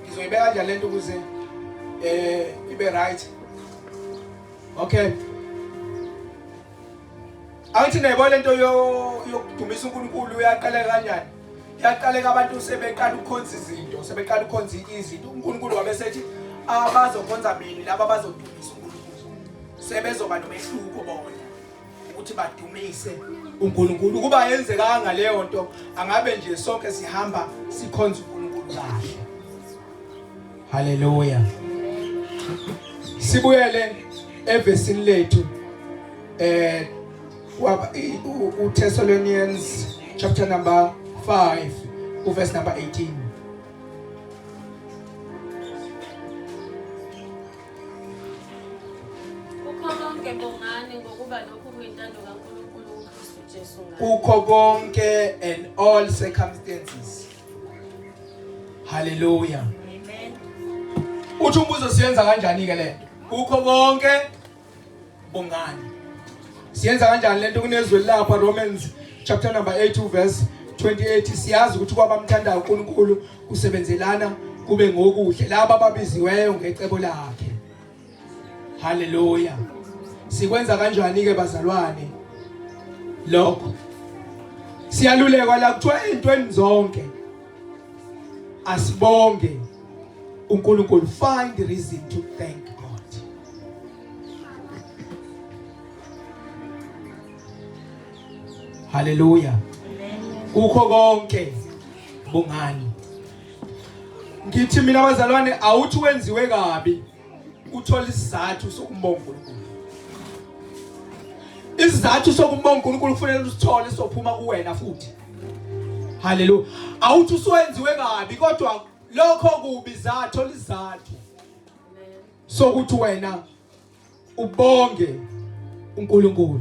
ngizoyibeka kanjani lento ukuze eh ibe right. Okay. Angithi nayibona lento yokudumisa uNkulunkulu uyaqaleka kanjani? Yaqaleka abantu sebeqala ukukhonza izinto, sebeqala ukukhonza izinto. uNkulunkulu wabe sethi abazokhonza mina laba abazodumisa uNkulunkulu. Sebezoba nomehluko bona ukuthi badumise uNkulunkulu. Ukuba yenzekanga leyo nto, angabe nje sonke sihamba sikhonza uNkulunkulu kahle. Haleluya. Sibuyele evesini lethu eh uThessalonians chapter number 5 uverse number 18. Kukho konke bongani ngokuba lokhu kuyintando kaNkulunkulu kuKristu Jesu ngani. Kukho konke and all circumstances. Hallelujah. Amen. Uthi umbuzo siyenza kanjani ke lento? Kukho konke bongani. Siyenza kanjani lento kunezwe lapha Romans chapter number 8 verse 28 siyazi ukuthi kwabamthandayo uNkulunkulu kusebenzelana kube ngokuhle laba ababiziweyo ngecebo lakhe. Haleluya. Sikwenza kanjani ke bazalwane lokho? Siyalulekwa la kuthiwa ezintweni zonke asibonge uNkulunkulu, find reason to thank God. Haleluya. Kukho konke bongani. Ngithi mina bazalwane awuthi wenziwe kabi uthola isizathu sokumbonga uNkulunkulu. Isizathu sokumbonga uNkulunkulu kufanele usithole sophuma kuwena futhi. Haleluya. Awuthi usuwenziwe kabi kodwa lokho kubi zathola isizathu sokuthi wena ubonge uNkulunkulu.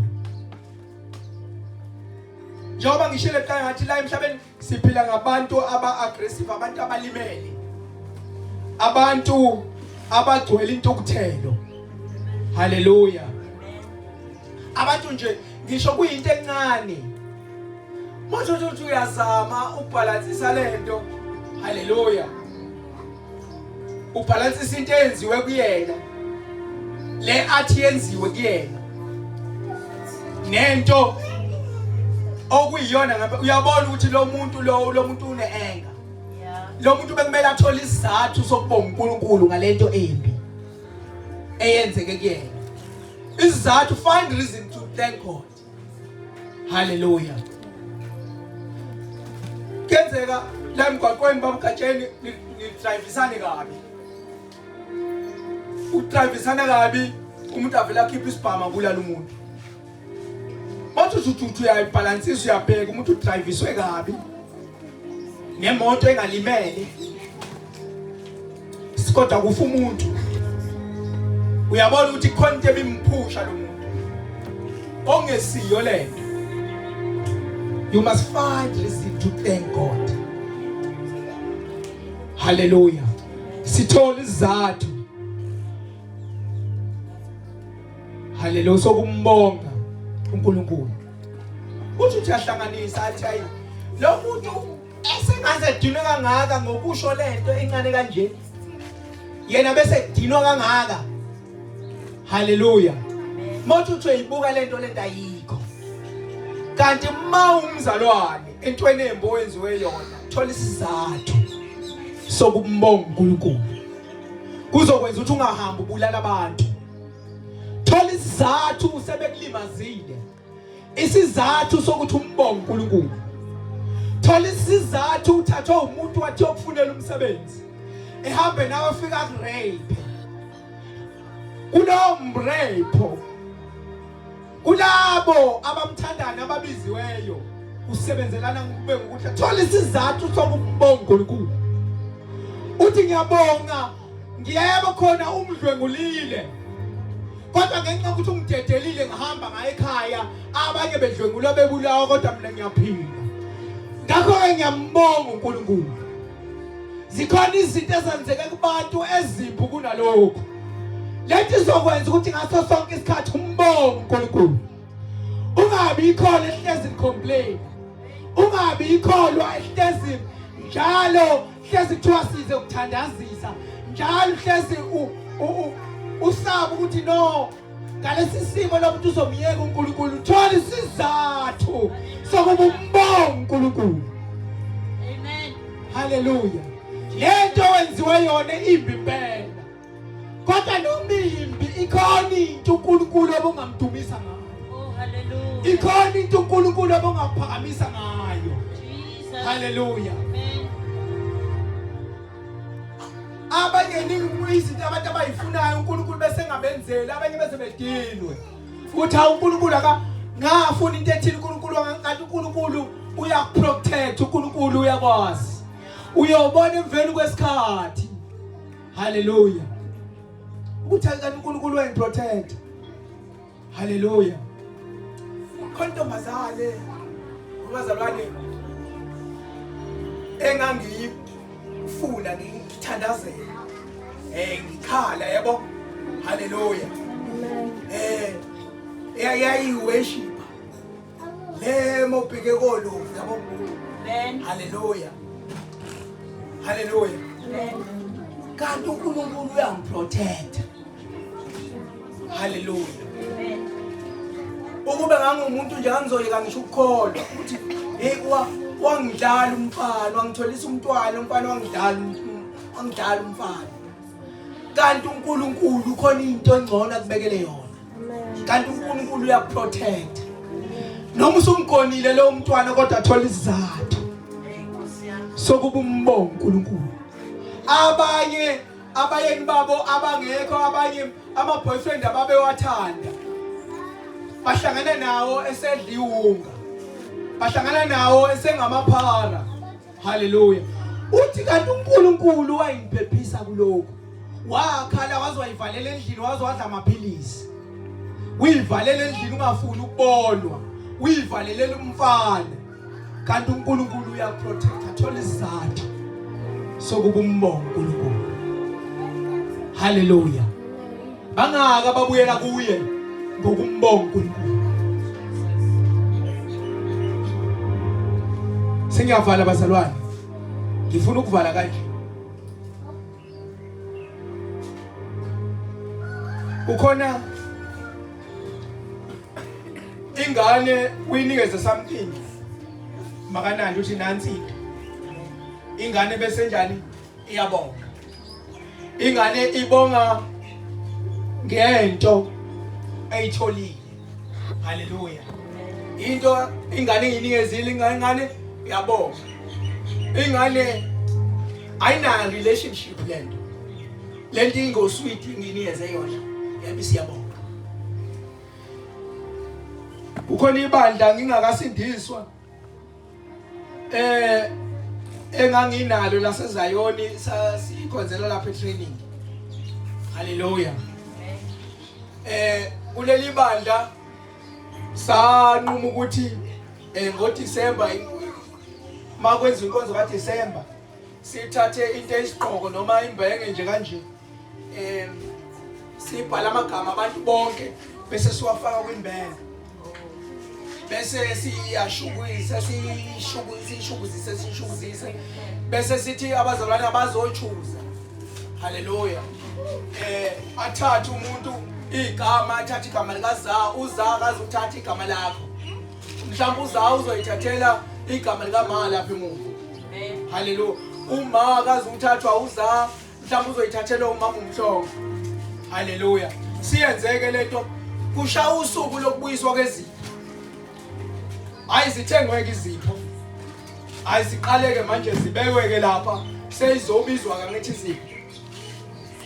Njengoba ngishilo ekuqala ngathi la emhlabeni siphila ngabantu aba aggressive, abantu abalimele, abantu abagcwele intukuthelo. Haleluya. Abantu nje ngisho kuyinto encane manje uthi uyazama ukubhalansisa lento. Haleluya. Ubhalansisa into eyenziwe kuyena le athi yenziwe kuyena nento okuyiyona ngabe uyabona ukuthi lo muntu lo lo muntu une anger. Lo muntu bekumele athole isizathu sokubonga uNkulunkulu ngalento embi eyenzeke kuyena. Isizathu, find reason to thank God. Hallelujah. Kenzeka la emgwaqweni babugajeni nidrivisane kabi. Udrivisana kabi umuntu avela akhipha isibhamu abulala umuntu. Bathi uthi uthi uyayibhalansisa uyabheka umuntu udriviswe kabi. Nemoto engalimele. Kodwa kufa umuntu. Uyabona ukuthi khona into ebimphusha lo muntu. Ongesiyo lento. You must find reason to thank God. Hallelujah. Sithola isizathu. Hallelujah sokumbonga uNkulunkulu. Uthi uthi uyahlanganisa athi ayi lo muntu esengaze edinwe kangaka ngokusho lento encane kanje. Yena bese edinwa kangaka. Hallelujah. Mawuthi uthi uyibuka lento lento ayikho. Kanti uma umzalwane Entweni embi owenziwe yona, thola isizathu sokumbonga uNkulunkulu. Kuzokwenza ukuthi ungahambi ubulala abantu. Thola isizathu sebekulimazile. Isizathu sokuthi umbonge uNkulunkulu. Thola isizathu uthathwe umuntu wathi yokufunela umsebenzi. Ehambe nawe afika kurape. Kulowo mrape kulabo abamthandayo ababiziweyo usebenzelana kube ngokuthi thola isizathu sokumbonga uNkulunkulu. Uthi ngiyabonga ngiyebo khona umdlwengulile kodwa ngenxa yokuthi ungidedelile ngihamba ngaye ekhaya abanye bedlwengulwa bebulawa kodwa mina ngiyaphila ngakho-ke ngiyambonga uNkulunkulu zikhona izinto ezenzeke kubantu ezimbi kunalokhu lento izokwenza ukuthi ngaso sonke isikhathi umbonge uNkulunkulu ungabi ikholwa ehlezi licomplain ungabi ikholwa ehlezi njalo hlezi kuthiwa size ukuthandazisa njalo hlezi usaba ukuthi no ngalesi simo lo muntu uzomyeka uNkulunkulu thola isizathu sokuba umbonga uNkulunkulu Amen. Haleluya lento wenziwe yona imbi impela kodwa noma imbi ikhona into uNkulunkulu obungamdumisa ngayo Oh hallelujah. Ikhona into uNkulunkulu obungaphakamisa ngayo. Jesus. Haleluya. Amen. Abanye ningi izinto abantu abayifunayo uNkulunkulu bese ngabenzeli abanye bese bedinwe. Uthi hawu uNkulunkulu aka ngafuna into ethile uNkulunkulu ngathi uNkulunkulu uyakuprotect uNkulunkulu uyakwazi. Uyobona emveni kwesikhathi. Haleluya. Ukuthi kanti uNkulunkulu uyangiprotect. Haleluya. Khona intombazane abazalwane engangiyifuna ngithandazela. Eh ngikhala yebo. Haleluya. Eh yayi worship. Le mobheke kolufu yabo. Amen. Haleluya. Haleluya. Amen. Kanti uNkulunkulu uyangiprotect. Haleluya. Amen. Ukube ngangumuntu nje ngangizoyeka ngisho ukukholwa ukuthi hey wangidlala umfana, wangitholisa umntwana, umfana wangidlala wangidlala umfana. Kanti uNkulunkulu khona into engcono akubekele yona. Kanti uNkulunkulu uyakuprotect. Noma usumgonile lo mntwana kodwa thola isizathu sokuba umbonga uNkulunkulu. Abanye abayeni babo abangekho abanye ama boyfriend ababewathanda bahlangana nawo esedla iwunga bahlangana nawo esengamaphara haleluya uthi kanti uNkulunkulu wayingiphephisa kulokhu wakhala waze wayivalela endlini waze wadla amaphilisi uyivalela endlini ungafuni ukubonwa uyivalelela umfana kanti uNkulunkulu uyaprotect athola isizathu sokuba umbonga uNkulunkulu haleluya bangaka ababuyela kuye ngokumbonga uNkulunkulu sengiyavala bazalwane ngifuna ukuvala kanje ukhona ingane uyinikeze something makanandi uthi nansi into ingane bese njani iyabonga ingane ibonga ngento eyitholile haleluya into ingane ngiyinikezile ingane iyabonga ingane ayinayo relationship lento lento ingosweet nginikeze yona yabe siyabonga kukhona ibandla ngingakasindiswa eh enganginalo laseZayoni sasikhonzela lapha etraining haleluya eh kuleli bandla sanquma ukuthi eh ngoDecember makwenziwa inkonzo kaDecember sithathe into eyisigqoko noma imbenge nje kanje um sibhala amagama abantu bonke bese siwafaka kwimbenge bese siyashukuzisa siyishukuzise siyishukuzise siyishukuzise bese sithi abazalwane abazochuza haleluya eh athathe umuntu igama athathe igama likaza uza akazuthatha igama lakho mhlawumbe uza uzoyithathela Igama likama lapha emuva. Haleluya. Uma akaze uthathwa uza mhlawumbe uzoyithathela umama umhlongo. Haleluya. Siyenzeke lento kushaya usuku lokubuyiswa kwezipho. Hayi zithengweke izipho. Hayi ziqaleke manje zibekweke lapha seyizobizwa ke ngithi izipho.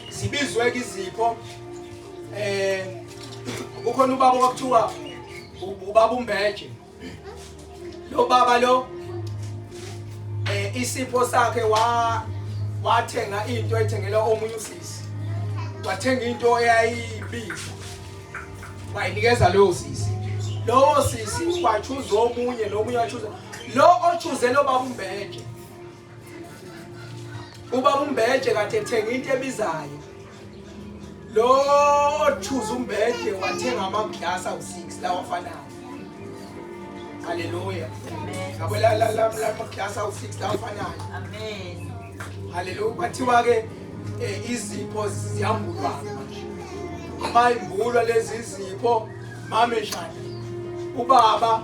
Zibizweke izipho eh kukhona ubaba kwakuthiwa ubaba uMbeje. Lo baba lo eh isipho sakhe wa wathenga into ethengela omunye usisi. Wathenga into eyayibiza. Wayinikeza lowo sisi. Lowo sisi wachuza omunye nomunye wachuza. Lo ochuze lo baba uMbeje. Ubaba uMbeje kade ethenga into ebizayo. Lo ochuza uMbeje wathenga amaglasi awu6 lawa afanayo. Haleluya. Yabo la la la la amaglasi awu6 lawa afanayo. Amen. Haleluya. Kwathiwa ke izipho ziyambulwa manje. Mayimbulwa lezi zipho mame njani? Ubaba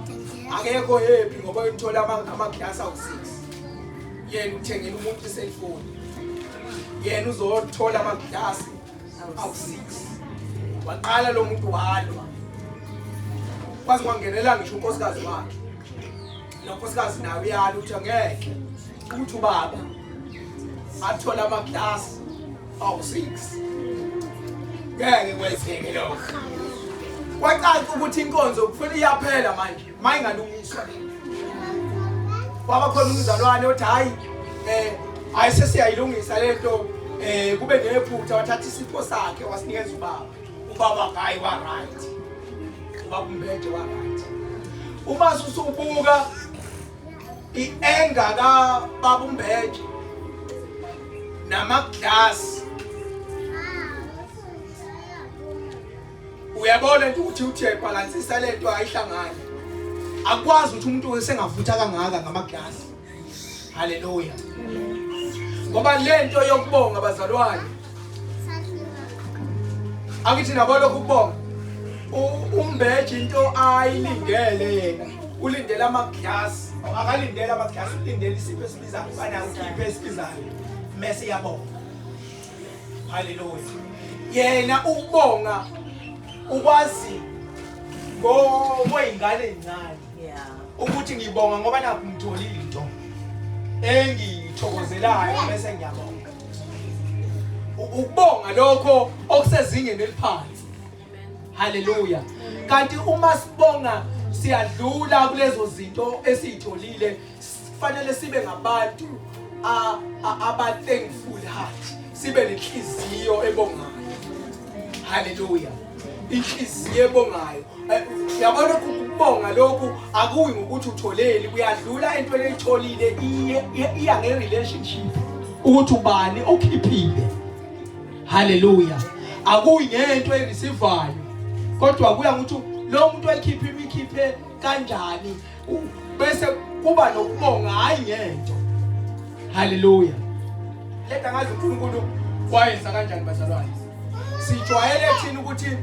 akekho happy ngoba uyithola amaglasi awu6. Yena uthengela umuntu iselfoni. Yena uzothola amaglasi awu6. Waqala lo muntu walwa. Kwaze kwangenela ngisho unkosikazi wakhe. Lo nkosikazi nawe uyala ukuthi angeke ukuthi ubaba athola amaglasi awu6. Ngeke kwenzeke lokho. Kwacaca ukuthi inkonzo kufanele iyaphela manje mayingalungiswa le. Kwaba khona umzalwane othi hayi hayi sesiyayilungisa lento kube nephutha wathatha isipho sakhe wasinikeza ubaba. Ubaba hayi wa right. Ubaba uMbeje wa right. Uma usubuka ienga ka baba uMbeje namaglasi uyabona nje ukuthi uthi uyayibhalansisa lento ayihlangani. Akwazi ukuthi umuntu esengavutha kangaka ngamaglasi. Haleluya. Ngoba lento yokubonga bazalwane, akithi nabo lokhu ukubonga uMbeje into ayilindele yena ulindele amaglasi, akalindele amaglasi, ulindele isipho esibizayo, fana ukhiphe esibizayo mese iyabonga. Haleluya. Yena ukubonga ukwazi ngokweyingane ezincane. Ukuthi ngibonga ngoba nakho ngitholile into engiyithokozelayo bese ngiyabonga. Ukubonga lokho okusezingeni eliphansi. Haleluya. Kanti uma sibonga siyadlula kulezo zinto esizitholile, kufanele sibe ngabantu aba thankful heart, sibe nenhliziyo ebongayo. Haleluya. Inhliziyo ebongayo. Yabona ukubonga lokhu akuyi ngokuthi utholeli, uyadlula entweni oyitholile, iya nge relationship ukuthi ubani okhiphile. Haleluya. Akuyi ngento erisivayo, kodwa kuya ngokuthi lo muntu oyikhiphe imikhiphe kanjani, bese kuba nokubonga hayi ngento. Haleluya. Leta ngazi uNkulunkulu wayenza kanjani bazalwane. Sijwayele thina ukuthi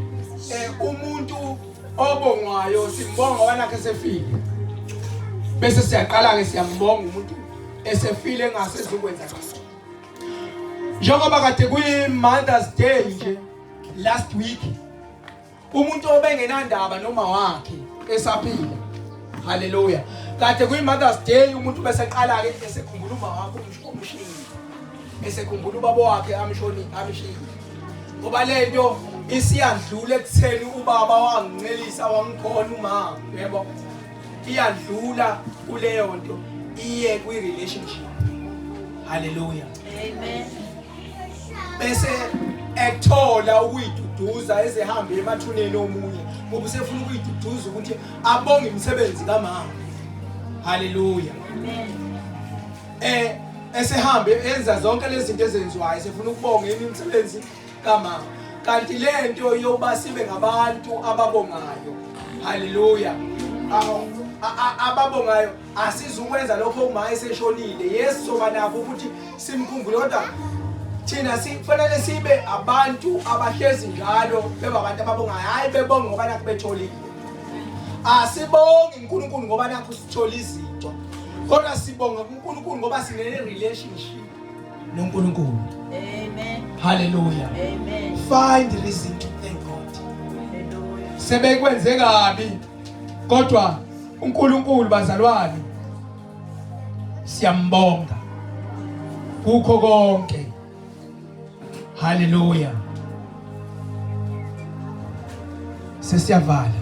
umuntu obongwayo simbonga wanakhe esefile, bese siyaqala ke siyambonga umuntu esefile engasezukwenza lutho. Njengoba kade kuyi Mother's Day nje last week, umuntu obengenandaba noma wakhe esaphila. Haleluya. Kade kuyi Mother's Day umuntu bese qala ke esekhumbula uma wakhe omshini, esekhumbula ubaba wakhe amshoni amshini. Ngoba lento isiyadlula ekutheni ubaba wangincelisa wangikhona umama, yebo. Iyadlula kuleyo nto iye kwi relationship. Haleluya. Amen. Bese ethola ukuyiduduza ezehambe emathuneni omunye, ngoba usefuna ukuyiduduza ukuthi abonge imisebenzi kamama. Haleluya. Amen. Esehambe enza zonke lezi zinto ezenziwayo, esefuna ukubonga imisebenzi kamama. Kanti lento yokuba sibe ngabantu ababongayo. Haleluya. Ababongayo asizukwenza lokho uma eseshonile. Yes, soba nakho ukuthi simkhumbule, kodwa thina sifanele sibe abantu abahlezi njalo beba abantu ababongayo. Hayi bebonga ngoba nakho betholile. Asibongi uNkulunkulu ngoba nakho sithola izinto. Kodwa sibonga kuNkulunkulu ngoba sine relationship noNkulunkulu. Amen. Hallelujah. Amen. Find reason to thank God. Hallelujah. Sebekwenze kabi kodwa uNkulunkulu bazalwane siyambonga kukho konke. Hallelujah. Sesiyavala.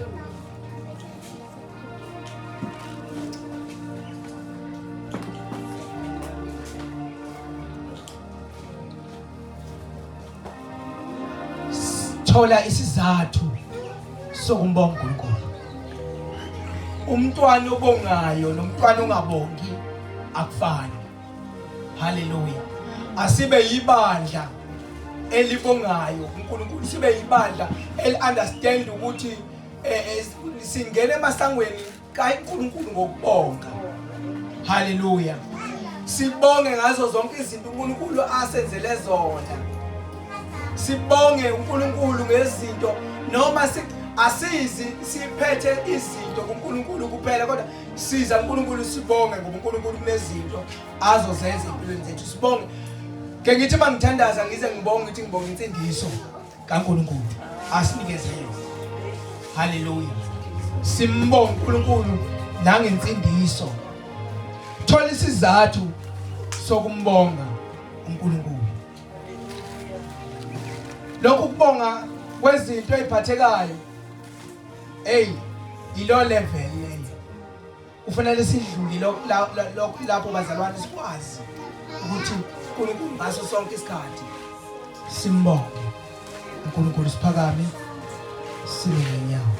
Thola isizathu sokumbonga uNkulunkulu. Umntwana obongayo nomntwana ongabongi akufani. Haleluya. Asibe yibandla elibongayo uNkulunkulu, sibe yibandla eli understand ukuthi eh, eh, singena emasangweni kaNkulunkulu ngokubonga. Haleluya. Sibonge ngazo zonke izinto uNkulunkulu asenzele zona. Sibonge uNkulunkulu ngezinto noma si asizi siphethe izinto kuNkulunkulu kuphela kodwa siza uNkulunkulu sibonge ngoba uNkulunkulu kunezinto azozenza empilweni zethu sibonge. Ke ngithi mangithandaza ngize ngibonge ngithi ngibonga insindiso kaNkulunkulu asinikeze yona. Haleluya. Simbonga uNkulunkulu nangensindiso. Thola isizathu sokumbonga uNkulunkulu. Lokhu kubonga kwezinto eziphathekayo hey ilo level leyo. Kufanele sidlule lokho lapho bazalwane sikwazi ukuthi uNkulunkulu ngaso sonke isikhathi simbonge. uNkulunkulu siphakame sime ngenyawo.